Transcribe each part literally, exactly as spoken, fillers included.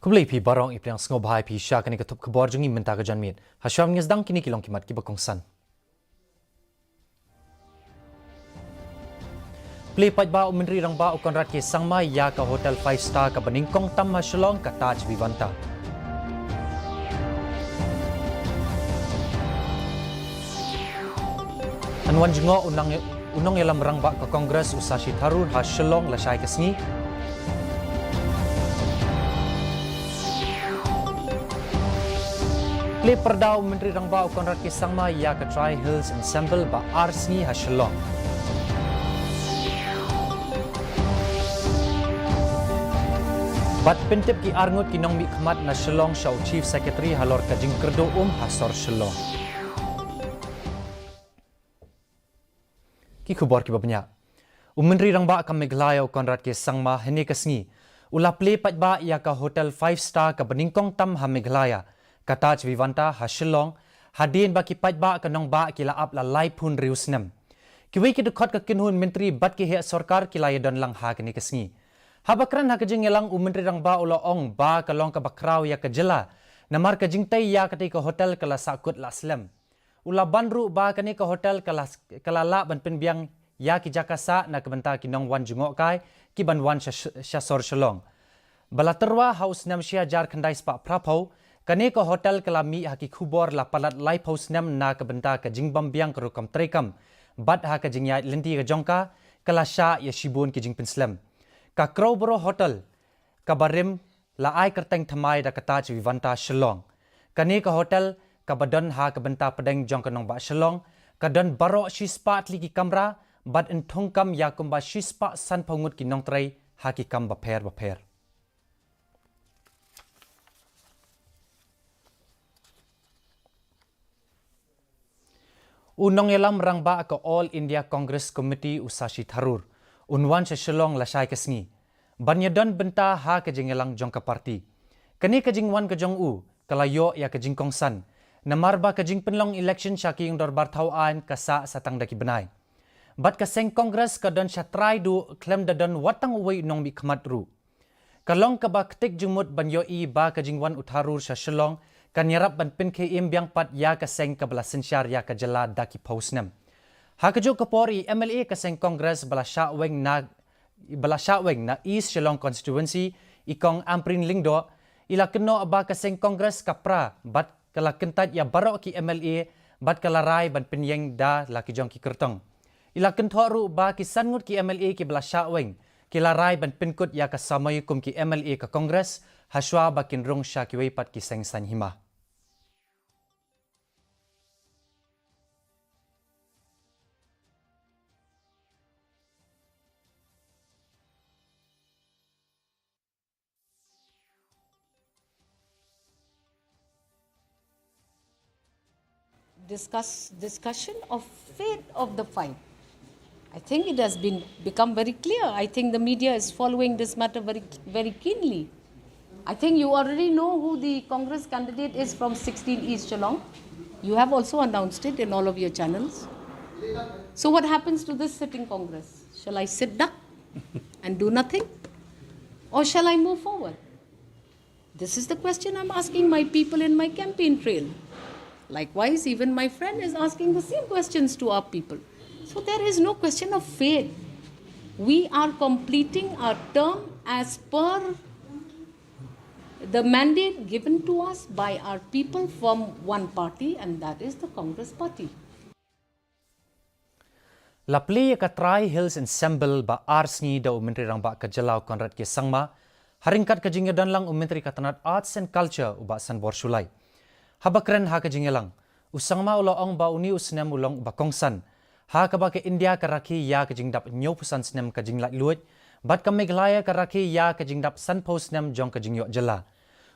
Khublei phi baroh, i pdiang sngewbha ïa phi sha kane ka thup khubor jong ngi mynta ka janmiet. Hashwa ngi sdang kine ki long ki mat kiba kongsan. Plie paidbah u Myntri Rangbah u Conrad K Sangma ïa ka hotel five star kaba nyngkong tam ha Shillong, ka Taj Vivanta. Yn wan jngoh u nang, u nongïalam rangbah ka Congress u Shashi Tharoor ha Shillong lashai ka sngi. Plie pyrda u Myntri Rangbah u Conrad K Sangma ïa ka Tri Hills Ensemble ba ar sngi ha Shillong. Bad pyntip ki arngut ki nongmihkhmat na Shillong sha u Chief Secretary halor ka jingkyrduh um ha sor Shillong. Ki khubor kiba bniah. U Myntri Rangbah ka Meghalaya u Conrad K Sangma hynne ka sngi u la plie paidbah ïa ka hotel five star kaba nyngkong tam ha Meghalaya, ka Taj Vivanta ha Shillong, hadien ba ki paidbah ka nongbah ki la ap la laiphew hynriew snem. Kiwei ki dkhot ka kynhun myntri bad ki heh sorkar ki la ïadon lang ha kane ka sngi. Haba kren ha ka jingïalang u Myntri Rangbah u la ong ba ka long kaba khraw ïa ka jylla namar ka jingtei ïa katei ka hotel ka la sahkut la slem. U la ban ruh ba kane ka hotel ka la, ka la lah ban pynbiang ïa ki jaka sah na ka bynta ki nongwan jngohkai ki ban wan sha, sha sor Shillong. Ba la tyrwa ha u snem shi hajar khyndai spah phraphew, kane ka hotel ka la mih ha ki khubor la palat laiphew snem na ka bynta ka jingbym biang ka rukom treikam. Bad ha ka jingïaid lynti ka jong ka, ka la shah ïa shibun ki jingpynslem. Ka Crowborough Hotel, kaba rim la ai kyrteng thymmai da ka Taj Vivanta Shillong. Kane ka hotel kaba don ha ka bynta pdeng jong ka nongbah Shillong, ka don baroh shispah tylli ki kamra, bad yn thungkam ïa kumba shispah sanphew ngut ki nongtrei ha ki kam bapher bapher. U nongïalam rangbah ka All India Congress Committee u Shashi Tharoor un wan sha Shillong lashai ka sngi ban ïadon bynta ha ka jingïalang jong ka party. Kane ka jingwan ka jong u ka la ïoh ïa ka jingkongsan namar ba ka jingpynlong election sha ki ïing dorbar thaw aiñ ka sah sa tang da ki bnai. Bad ka seng Congress ka don sha trai duh khlem da don wat tang uwei u nongmihkhmat ruh. Ka long kaba ktik jingmut ban ïohi ba ka jingwan u Tharoor sha Shillong kan ïarap ban pynkhie im biang pat ïa ka seng kaba la synshar ïa ka jylla da ki phew snem. Ha kajuh ka por i M L A ka seng Congress ba la shah weng na, ba la shah weng na East Shillong Constituency, i Kong Ampareen Lyngdoh, i la kynnoh ba ka seng Congress ka pra bad ka la kyntait ïa baroh ki M L A bad ka la rai ban pynïeng da la ki jong ki kyrtong. I la kynthoh ruh ba ki san ngut ki M L A kiba la shah weng ki la rai ban pynkut ïa ka samoi kum ki M L A ka Congress hashwa ba kin rung sha kiwei pat ki seng saiñ hima. Discuss, discussion of fate of the fight. I think it has been become very clear. I think the media is following this matter very, very keenly. I think you already know who the Congress candidate is from sixteen East Shillong. You have also announced it in all of your channels. So what happens to this sitting Congress? Shall I sit duck and do nothing? Or shall I move forward? This is the question I'm asking my people in my campaign trail. Likewise, even my friend is asking the same questions to our people. So there is no question of fate. We are completing our term as per the mandate given to us by our people from one party, and that is the Congress Party. La plie ïa ka Tri Hills Ensemble ba ar sngi da u Myntri Rangbah ka jylla u Conrad K Sangma, ha ryngkat ka jingïadon lang u Myntri ka tnat Arts and Culture u Bah Sanbor Shullai. Haba kren ha ka jingïalang, u Sangma u la ong ba une u snem u long uba kongsan, ha kaba ka India ka rakhe ïa ka jingdap hynñiewphew san snem ka jinglaitluid, bad ka Meghalaya ka rakhe ïa ka jingdap sanphew snem jong ka jingïoh jylla.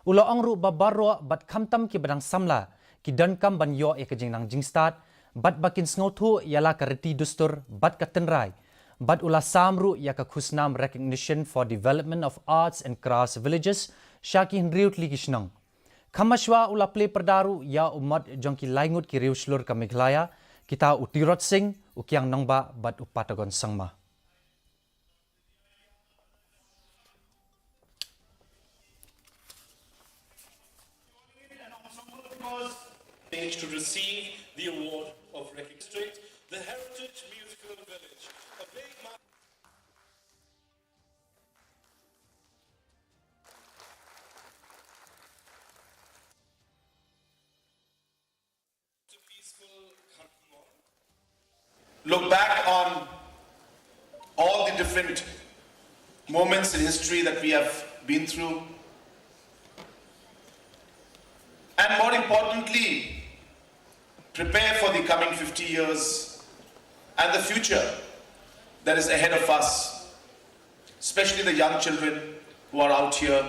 U la ong ruh ba baroh bad khamtam kiba dang samla ki donkam ban ïoh ïa ka jingnang jingstad bad ba kin sngewthuh ïa la ka riti dustur bad ka tynrai. Bad u la sam ruh ïa ka khusnam Recognition for Development of Arts and Crafts Villages sha ki hynriew tylli ki shnong. Kham mashwa u la plie pyrda ruh ïa u mot jong ki lai ngut ki riew shlur ka Meghalaya, kita u Tirot Sing, u Kiang Nangbah bad u Patagon Sangma. To receive the award of recognition. The Heritage Musical Village, a big look back on all the different moments in history that we have been through, and more importantly, prepare for the coming fifty years and the future that is ahead of us, especially the young children who are out here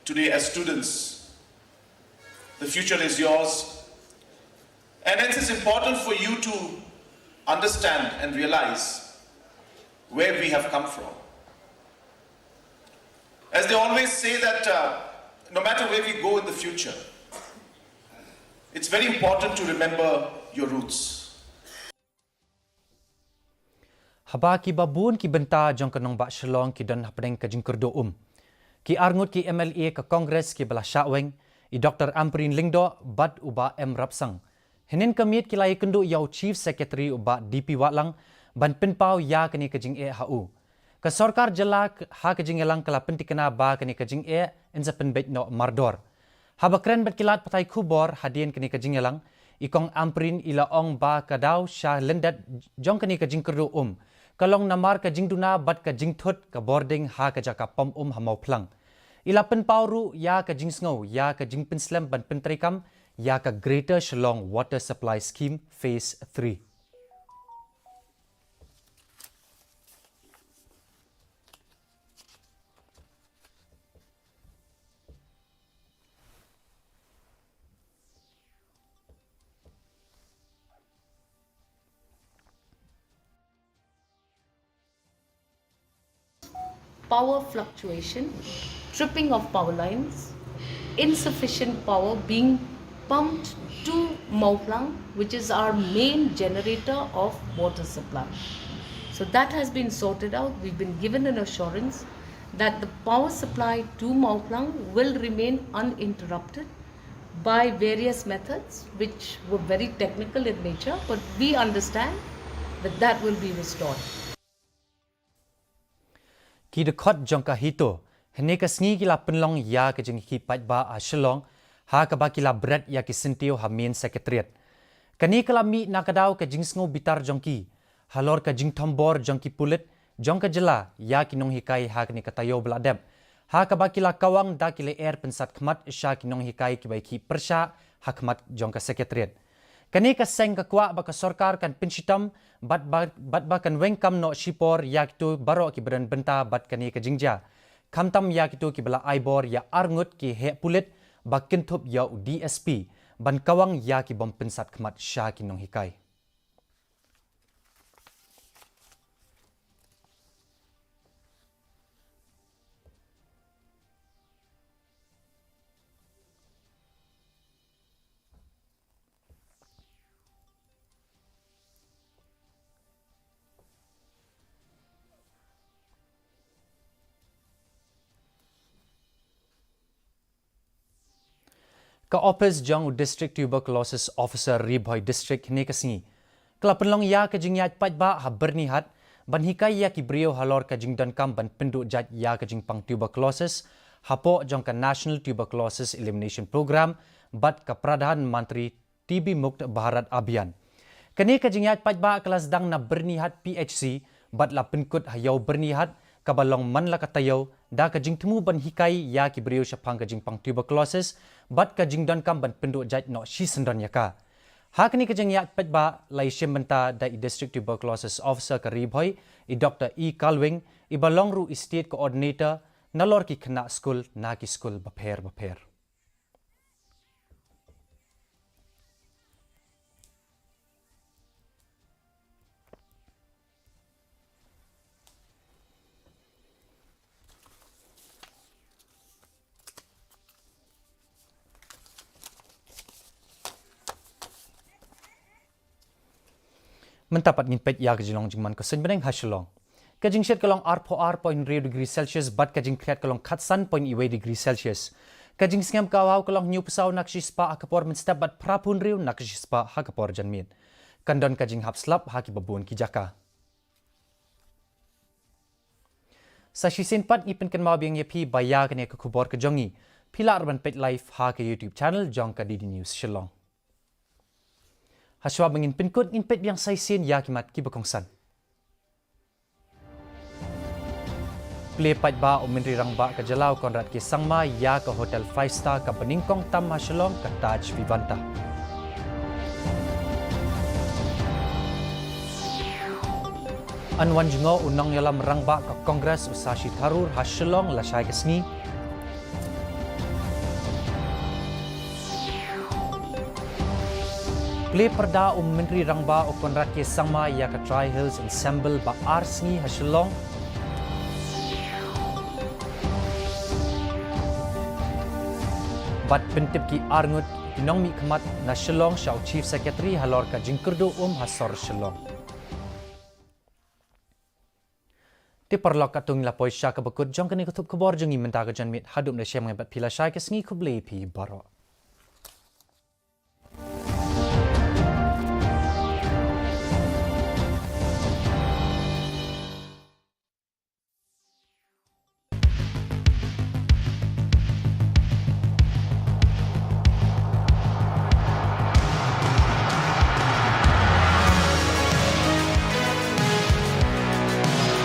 today as students. The future is yours, and hence it's important for you to understand and realize where we have come from. As they always say that, uh, no matter where we go in the future, it's very important to remember your roots. Haba ki babun ki bynta jong ka nongbah Shillong ki don hapdeng ka jingkyrduh um, ki arngut ki M L A ka Congress ki ba la shah weng, i Doctor Ampareen Lyngdoh bad u Bah M Rapsang, hynnin ka miet ki la ïakynduh ïa u Chief Secretary u Bah D P Wahlang ban pynpaw ïa kane ka jingeh ha u. Ka sorkar jylla ha ka jingïalang ka la pyntikna ba kane ka jingeh yn sa pynbeit noh mardor. Haba kren bad ki lad pathai khubor hadien kane ka jingïalang, i Kong Ampareen i la ong ba ka daw sha lyndet jong kane ka jingkyrduh um ka long namar ka jingduna bad ka jingthut ka bording ha ka jaka pom um ha Mawphlang. I la pynpaw ruh ïa ka jingsngew ïa ka jingpynslem ban pyntreikam ïa ka Greater Shillong Water Supply Scheme Phase three. Power fluctuation, tripping of power lines, insufficient power being pumped to Mawphlang, which is our main generator of water supply. So that has been sorted out. We've been given an assurance that the power supply to Mawphlang will remain uninterrupted by various methods, which were very technical in nature, but we understand that that will be restored. Ki dkhot jong ka HITO hynne ka sngi ki la pynlong ïa ka jingïakhih paidbah ha Shillong, ha kaba ki la bret ïa ki syntiew ha Main Secretariat. Kane ka la mih na ka daw ka jingsngew bitar jong ki halor ka jingthombor jong ki pulit jong ka jylla ïa ki nonghikai ha kane ka taïew ba la dep, ha kaba ki la kawang da ki lyer pynsat khmat sha ki nonghikai kiba ïakhih pyrshah ha khmat jong ka Secretariat. Kane ka seng ka kwah ba ka sorkar kan pynshitom bad ba, bad ba kan weng kam noh shipor ïa kito baroh kiba don bynta bad kane ka jingjia, khamtam ïa kito kiba la ai bor ïa arngut ki heh pulit ba kynthup ïa u D S P ban kawang ïa ki bym pynsat khmat sha ki nonghikai. Ka ophis jong u District Tuberculosis Officer Ri Bhoi District hynne ka sngi ka la pynlong ïa ka jingïaid paidbah ha Byrnihat ban hikai ïa ki briew halor ka jingdonkam ban pynduh jait ïa ka jingpang tuberculosis hapoh jong ka National Tuberculosis Elimination Programme bad ka Pradhan Mantri T B Mukt Bharat Abhiyan. Kane ka jingïaid paidbah ka la sdang na Byrnihat P H C bad la pynkut ha Ïew Byrnihat kaba long man la ka taïew da ka jingthmu ban hikai ïa ki briew shaphang ka jingpang tuberculosis bad ka jingdonkam ban pynduh jait noh shisyndon ïa ka. Ha kane ka jingïaid paidbah la ïashim bynta da i District Tuberculosis Officer ka Ri Bhoi, i Doctor E Kalwing, iba long ruh i State Coordinator nalor ki khynnah skul na ki skul bapher bapher. Mynta pat ngin peit ïa ka jinglong jingman ka suiñ bneng ha Shillong. Ka jingshit ka long arphew ar point hynriew degree Celsius bad ka jingkhriat ka long khatsan point wei degree Celsius. Ka jingsngem ka Awhaw ka long hynñiewphew saw na ka shispah ha ka por mynstep bad phra phew hynriew na ka shispah ha ka por janmiet. Kan don ka jinghap slap ha kiba bun ki jaka. Sa shisien pat ngi pynkynmaw biang ïa phi ba ïa kane ka khubor ka jong ngi phi lah ruh ban peit live ha ka YouTube channel jong ka D D News Shillong. Hashwa ba ngin pynkut, ngin peit biang sa shisien ïa ki mat kiba kongsan. Plie paidbah u Myntri Rangbah ka jylla u Conrad K Sangma ïa ka hotel five star kaba nyngkong tam ha Shillong, ka Taj Vivanta. Yn wan jngoh u nongïalam rangbah ka Congress u Shashi Tharoor ha Shillong lashai ka sngi. Plie pyrda u Myntri Rangbah u Conrad K Sangma ïa ka Tri Hills Ensemble ba ar sngi ha Shillong. Bad pyntip ki arngut ki nongmihkhmat na Shillong sha u Chief Secretary halor ka jingkyrduh um ha sor Shillong. Te paralok, katto ngi la poi sha kaba kut jong kane ka thup khubor jong ngi mynta ka janmiet. Haduh mynta shem ngan ïa bad phi lashai ka sngi, khublei phi baroh.